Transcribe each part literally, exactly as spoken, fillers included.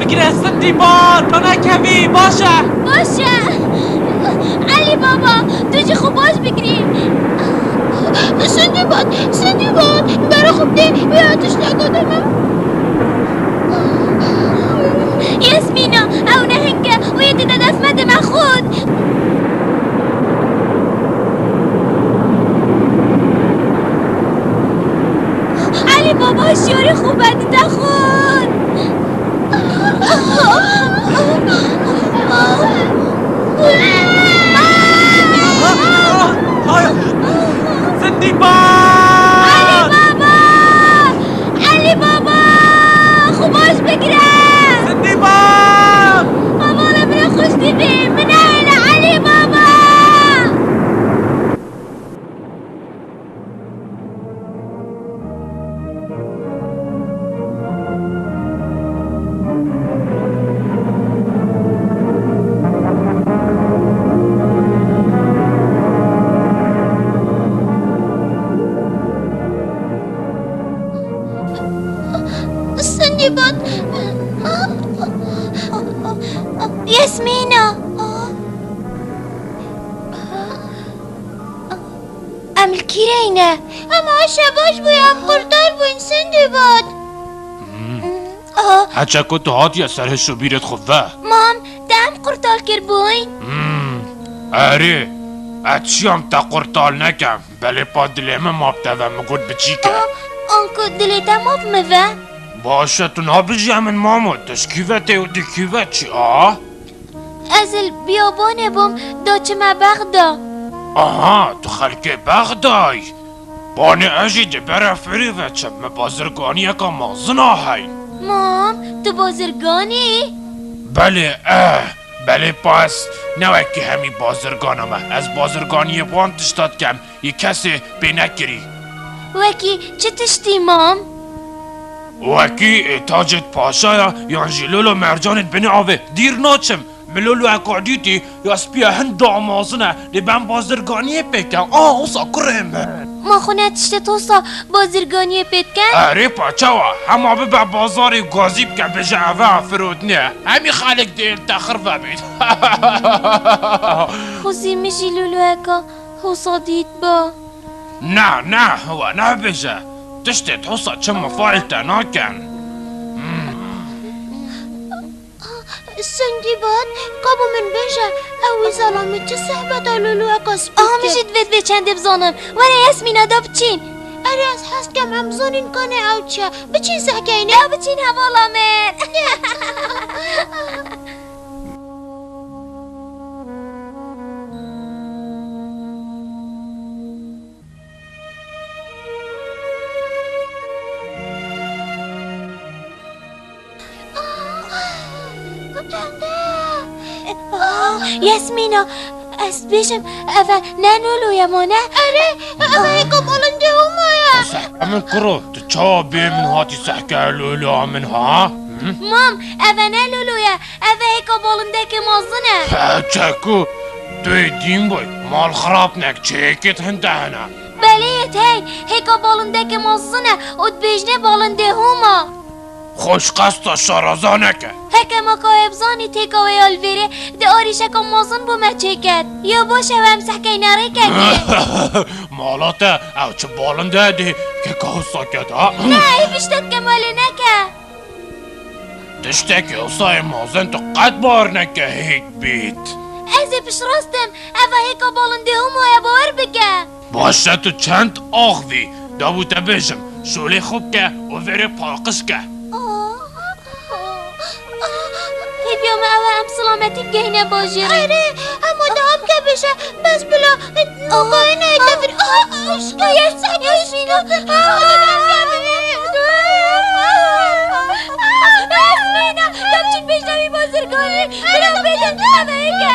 Gire Sindîbad, ranekevî, baş e. Baş e. Elî Baba, tu jî xwe baş bigirî. Sindîbad, Sindîbad, bera xwe bidê, wê tişteka dime. Yasmîna, ew ne hingê, wê dide def me dime xwe. Elî Baba, şiyarê xwe be, dide xwe. Sindîbad! Elî Baba! Elî Baba! Xwe baş bigire! Sindîbad! Hevala min e xweş dibî! Min nehêle Elî Baba! Sindîbad. Yasmîna. Em li kîreyî ne? Em aşe baş bûye, em qurtar bûyn, Sindîbad. Hmm. Aha. Heçe ku tu hatiye ser hiş û bîrêt xwe ve. Mam, te em qurtal kiribûyn? Hmm. Erê, ez çiyam te qurtal nekem. Belê pa dilê min ma bi te ve, min got biçîk e. Aha, anku dilê te ma bi min ve? Baş e, tu nabijî min mamo, tu ji kî ve tê û tu kî ve çi a? Ez li biyabanê bûm, da çime Bexda. Aha, tu xelkê Bexdayî. Banê ez jî di berefirî ve çim, min bazirganiyeka mezin a heyn. Mam, tu bazirgan î? Belê, eh, belê pa ez ne wekî hemî bazirgana me. Ez bazirganiyê wan tişta dikem, yê kesê pê nekirî. Wekî çi tiştî mam? Wekî, e, tacêt paşaya yan jî lolo mercanêt binê avê. Dîr naçim. Min loloyeka dîtî ya spiya hinda mezin e. Dê ben bazirganiyê pê kem. A, wisa kurê min. Ma xwe ne tiştê tosa bazirganiyê pê diken? Erê pa çawa? Hema bibe bazarê gazî bike, bêje eve e, firotine. Hemî xelk dê li te xirve bît. Xwezî min jî loloyeka hosa dît ba. Ne, ne, we nebêje. Tiştê hosa çi mifail te nakin. Hmm. Sindîbad, ka bo min bêje, ew wî zelamî çi sehbeta lûlûyeka spî dike? Aha, min jî divêt vê çendê bizanim. Were Yasmîna, da biçîn. Erê, ez hez dikem em bizanîn kanê ew çi ye. Biçîn sehkeyne. Da biçîn hevala min. Yasmîna, ez dibêjim, ev e ne lolo ye, ma ne? Erê, ev e hêka balindê Homa ye. Sehke min kuro, tu çawa bê min hatî sehke lolo min ha? Hı? Mam, ev e ne lolo ye, ev e hêka balindekê mezin e. He, çeku, tu yê dîn boy, mal xirab nek, çêkêt hinde hene. Belê yê tey, hêka balindekê mezin e û dibêjne balindê Homa. Xweş qesta şaraza neke. Heke ma ka wê bizanî têka wê ya li vêrê, di arîşeka mezin bo me çêket. Ya baş e, em sehkeyne rêkekê. Mala te, ew çi balinde dê, keka wisa ket ha? Ne, hê piştet ke malê neke. Tiştekî wisa yê mezin tu qet bar neke hêk bît. Ez ê piştrast im, eva hêka balindê Homa ye, bawer bike. Baş e, tu çend axivî, da bû te bêjim, şolê xwe bike û vêrê paqij ke. Hêviya me ew e em silametî bigehîne bajêrê. Erê, hema daha bike bêje, bes bila, nokayê neyê te vir. Ah, ah, ah, Yasmîna, Yasmîna. Ah, Yasmîna, ya çi bêje wî bazirganî, bila bêje tu navê ke.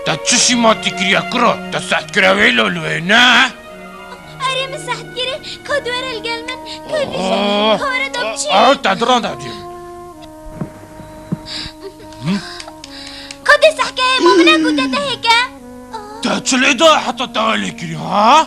Te çi şîmatî kiriye kuro? Te seht kire wê lolwê, ne? Erê, min seht kire, ka duwere li gel min, ka bîje, ka were da biçî. Aa, te diran da diyim. Ka dê sehkeyê bo min e ku te te hêke. Te çi lê da heta te lê kiriye, ha?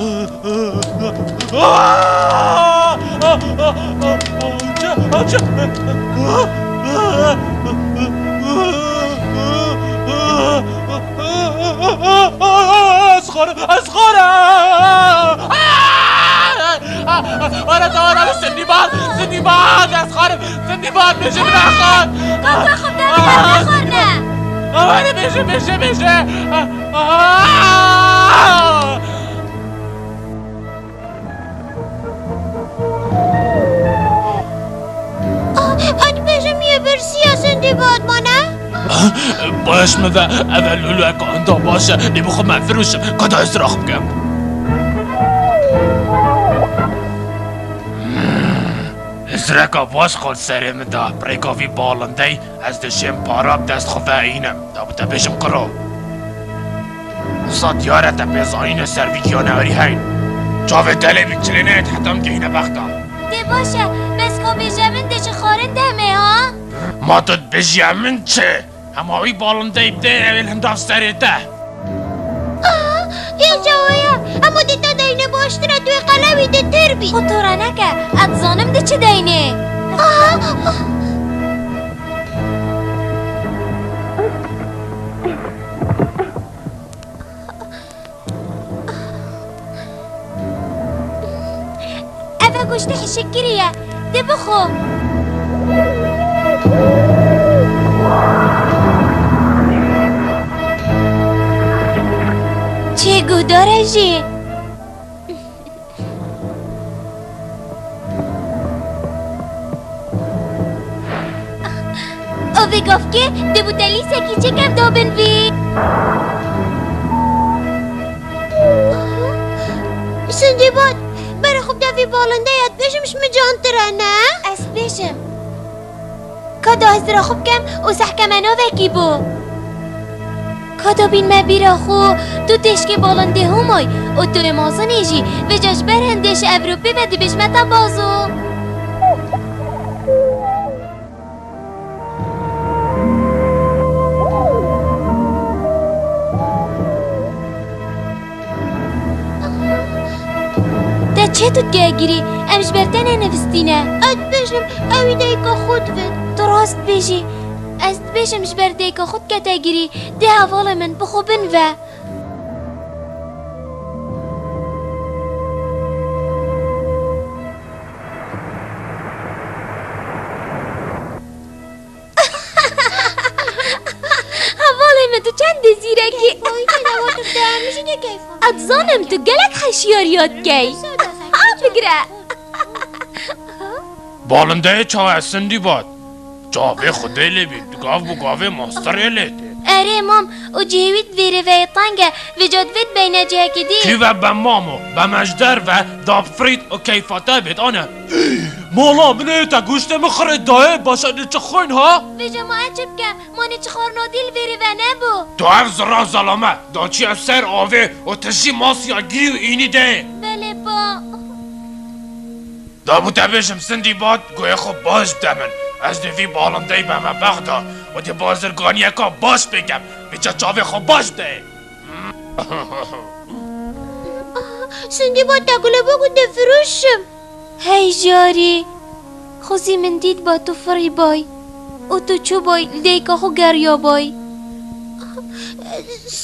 Ez xwarim, ez xwarim! Ara, ara, Sindibad, Sindibad, ez xwarim, Sindibad, bêje min, ez xwarim! Kaka xwe, te bêje, bêje! Bêje, bêje, bêje! Ah, ez dibêjim yê birsiya Sindibad mane. Baş min ve, ev e lûlweka hinda baş e, lê bi xwe me firûşim, ka da ez rax bikim. Hizreka baş xwe serê min da, bi rêka vî balindey ez dişêm para bi dest xwe ve înim. Da bi te bêjim kuro. Wisa diyar e te pê zanîne ser vî giyanewerî heyn. Çavê te lê bî çilê neyêt heta em gehîne bexta. Dê baş e, bes ka bêje min dê ji xwarin demê ha? Ma tu dibêjî em min çi? Hema wî balindey bidê ew ê li hinda serê te. Ah, yê cawe ye. Hema dê te deyne baştir e, tu yê qelewî dê têr bî. Xwe tore neke, ez dizanim di çi deynê. Ah, ah. Ev e goştê hişkkirî ye. Dê bixwe. Çi guhdar e jî. O vê gavkê dê bû te lîsekî çêkev da bin vî. Sindîbad, berê xwe bide vî balindeyê, ez dibêjim ji min cantir e, ne? Ez dibêjim. Ka da ez dira xwe bikem û sehke me navekî bû. Ka da bînme bîra xwe, tu têşkê balindê Homay û tu yê mazinê jî, vêca ji ber hindê ji Ewropê ve dibêjme te bazo. Te çê tu dike girî? Em ji ber te nenivistîne. Ez dibêjim, ew ê dayika xwe divêt. Tu rast dibêjî. Ez dibêjim ji ber dayika xwe dike te girî. Dê hevalê min bi xwe bin ve. Hevalê min, tu çendî zîrekî. Keyfa wî tê de, tu dê em jî dê keyfa. Ez dizanim tu gelek heşiyariya dikey. Bigire. Balindeyê çawa ye Sindîbad? Çavê Xwedê lê bî, tu gav bi gavê mastirê lê tê. Erê mam, û cihê wî di vêrê ve yê teng e, vêca divê dibeyne cihekê dî. Kî ve be mamo, be me ji derve, da bifirît û keyfa te bêt, ane. Mala min ê te goştê min xirê dayê, başa dê çi xwîn ha? Vêca ma ez çi bikem? Ma nê çi xwarina dî li vêrê ve nebû. Tu ev zira zelame, da çi ev ser avê û tu jî masiya girî û înî dê. Belê pa. Da bû te bêjim Sindîbad, guhê xwe baş bide min. Ez dê vî balindeyî beme bexda û dê bazirganiyeka baş pê kem. Vêca çavê xwe baş bide. Sindîbad, te gule bû ku dê firûşim. Hey jarî, xwezî min dît ba tu firî bay û tu çû bay li dayika xwe geriya bay.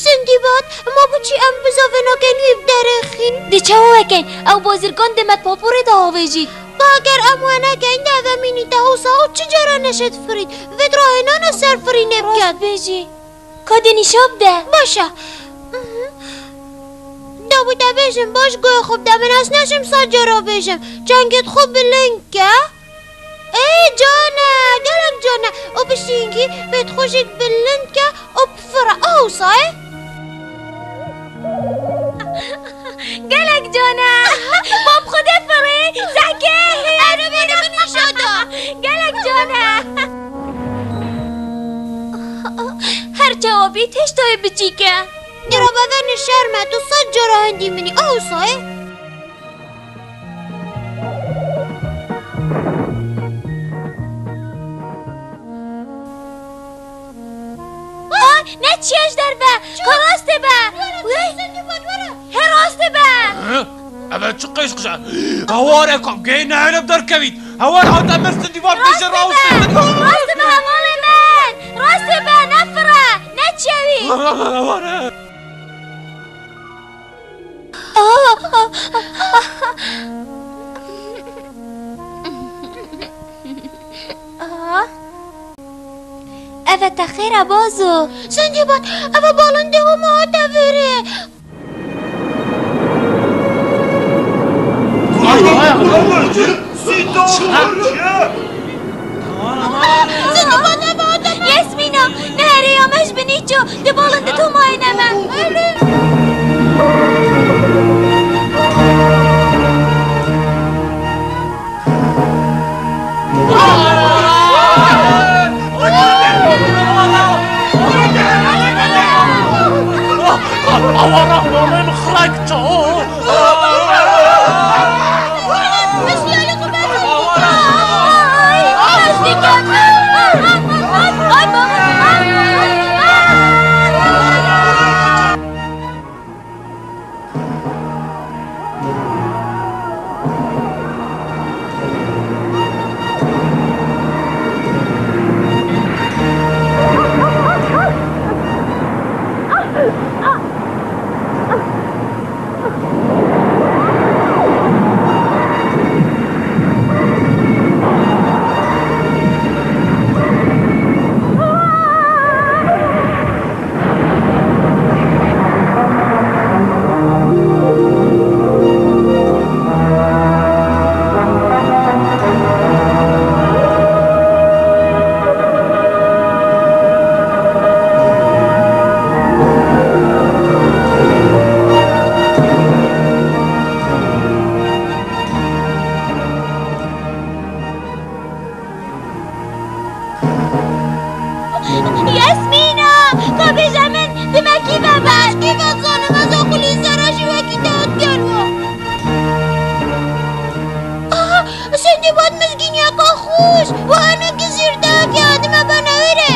Sindîbad, ma bo çi em bizavê nakin wî bi derê xîn? Dê çawa wekin? Ew bazirgan dê me di paporê de avêjît. Ba ger em we nekin, dê ev emînî te hosa û çi cara neşet firît. Vê rahênana ser firînê biket. Rast bêjî. Ka dê nîşa bide. Baş e. Da bû te bêjim, baş guhê xwe bide min, ez neşim sed cara bêjim. Çengê xwe bilind ke. Ê, can e, gelek can e. Û piştî hingî vê xwe jî bilind ke û bifire. Ew wisa ye? Gelek can e. Bab xwe dê firê. Zehkê. Erê bêne min nîşa da. Gelek can e. Her çawa bî, tiştayê biçîk e. Dira bevene şerm e, tu sed cara hindî min î. Ew wisa ye? Çi ye ji derve? Ka rastê be. Wê. He rastê be. Hı? Eve çi qeşqij e? Hewar e kam gê nehêle bi derkevît. Hewar hate mir Sindî van pêşe rawişte. Rastê be hevalê min. Rastê be nefire. Neçewî. Hewar e. Eve te xêr e bazo. Sindîbad, eve balindê Homa hate vêrê. Yasmîna, neherê ya me ji binî çû, di balindê Tomayê ne me. Yasmîna, ka bêje min, tu me kî ve ber? Kî ve zanim, ez aqilî sera jî wekî te hat gerwa. Aha, Sindîbad mizgîniyeka xweş, we hinek zîrdek ya, dime bene wêrê.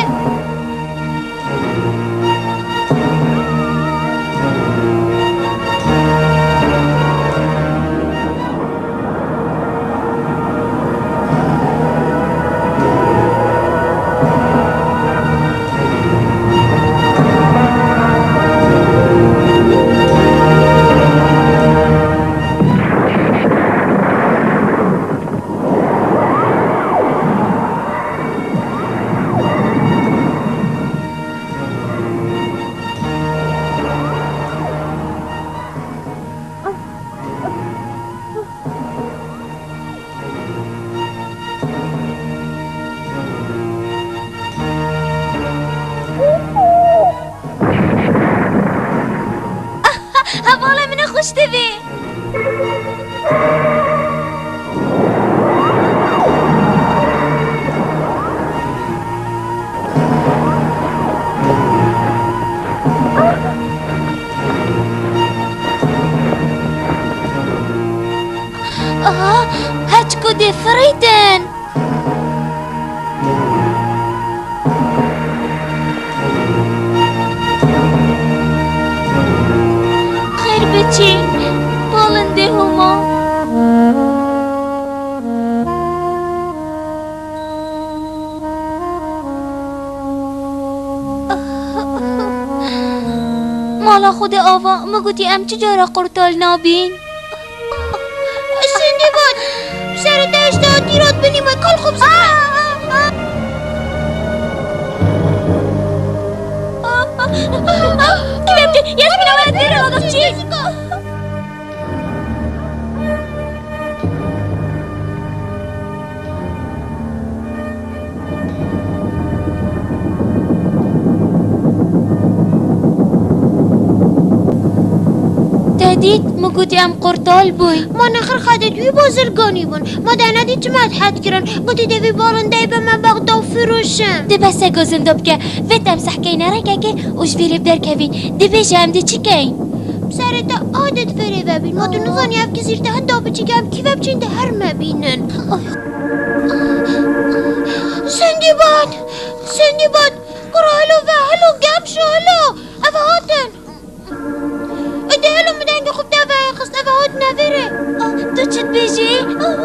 Hevalê min ê xweş dibî. Aha, heçku dê firîtin. Xêr biçî, balindê Homa. Mala Xwedê ava, min gotî em çi cara qurtal nabîn. Sindîbad, serê te hişta tîrat binî me, kal xwe bizane. Kî me bicî? Yasmîna, we dêre, çi? Te dît, min gotî em qurtal bûyn. Ma nexir xedê di wî bazirganî bûn. Ma te nedît çima dihet kirin? Gotî dê vî balindeyê be me bexda û firoşin. Dê bes e gozindo bike. Vêt em sehkeyne rengekê û ji vîrê bi derkevîn. Dibêje em dê çi keyn? Serê te a dê di vêrê vebîn. Ma tu nizanî ev kizîr te henda biçîk em kî ve biçîn dê her me bînin. Sindîbad! Sindîbad! Kuro helo ve, Gem şolo, ev hatin. Ê, dê elo min dengê xwe bi te ve xist, ev hatin navêre. Ah, tu çi dibêjî? Ah.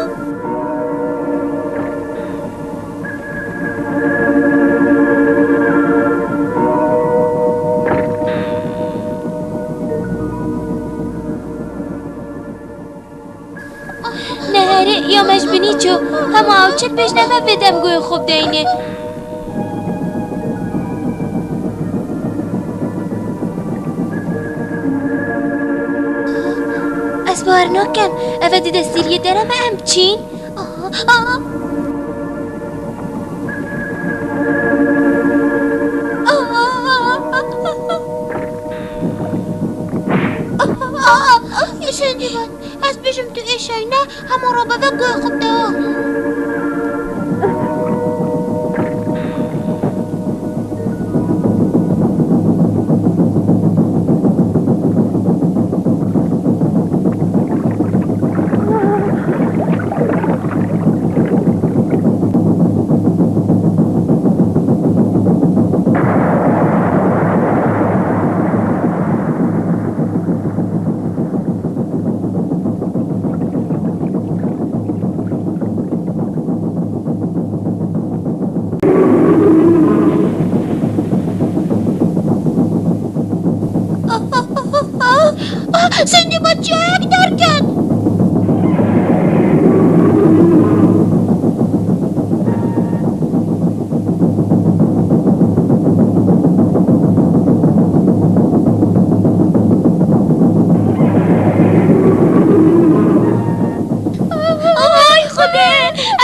Neherê ya me ji binî çû, hema ew çi dibêjne me vê dem guhê xwe bideyne. Ez bawer nakim, ev e di destîriyê dere me em biçîn. Sindibad, ez bijim tu êşayî ne, hema rabe ve guhê xwe bide. Sindibad çiyayek derket. Ay Xwedê,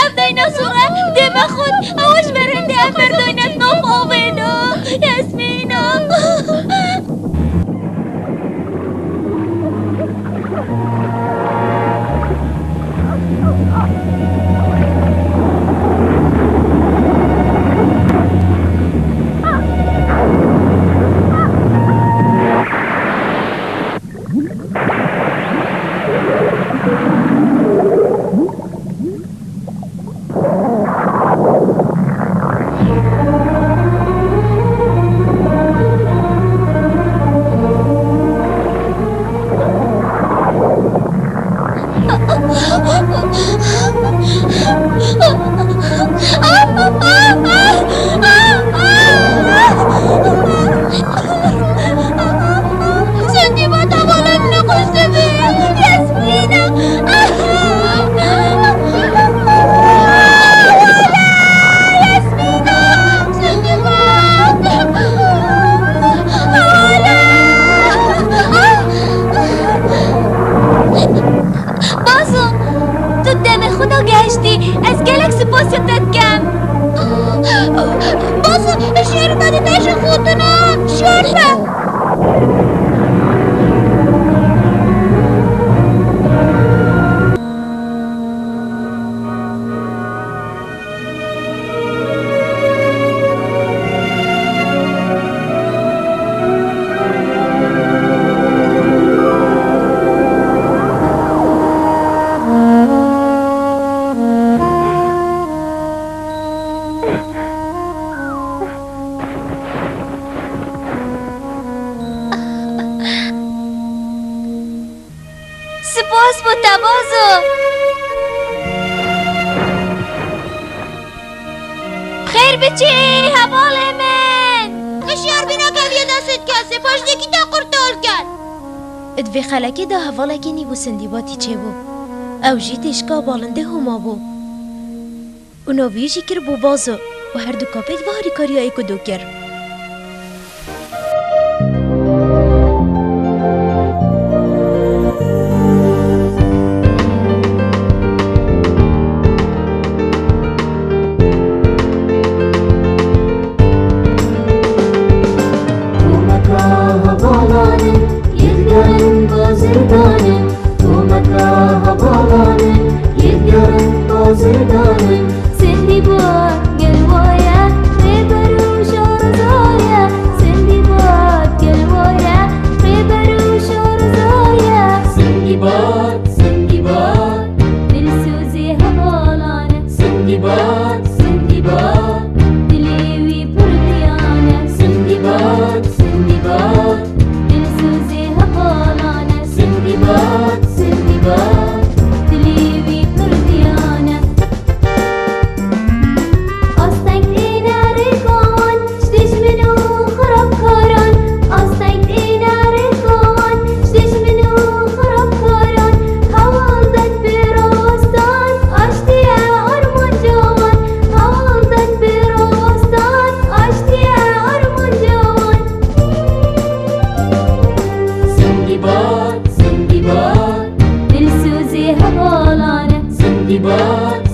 ev dînosor e, dê me xurt, ew ji ber hindê ev berdayne nav avê de. Yasmîna. Sindibad hevala min e, xweş dibî. Yasmîna. Yasmîna. Sindibad. Bazo, tu demê xwe de gehiştî. Ez gelek spasiya te dikim. Bazo, şêrî me dide ji xwe tune. Şêr be. Spas bo te, Bazo. Xêr biçî, hevalê min. Hişyar bî, neke vê destê dike, sê paştêkî te qurtal ker. Di vê xelekê de hevalekî nî bû Sindîbatî çêbû. Ew jî têşka balindê Homa bû. Û navî jî kiribû Bazo û herduka pêk vê harîkariyayê ku dû kir. Komeka hevalan in, yê digerin bazirgan in. Komeka hevalan in, yê digerin bazirgan in. Sindîbad gel wa ye, rêber û şareza ye. Sindîbad gel wa ye, rêber û şareza ye. Sindîbad, Sindîbad, dilsozê hevalan e. Sindîbad, Sindîbad, dilê wî pir giyan e. Sindîbad, Bak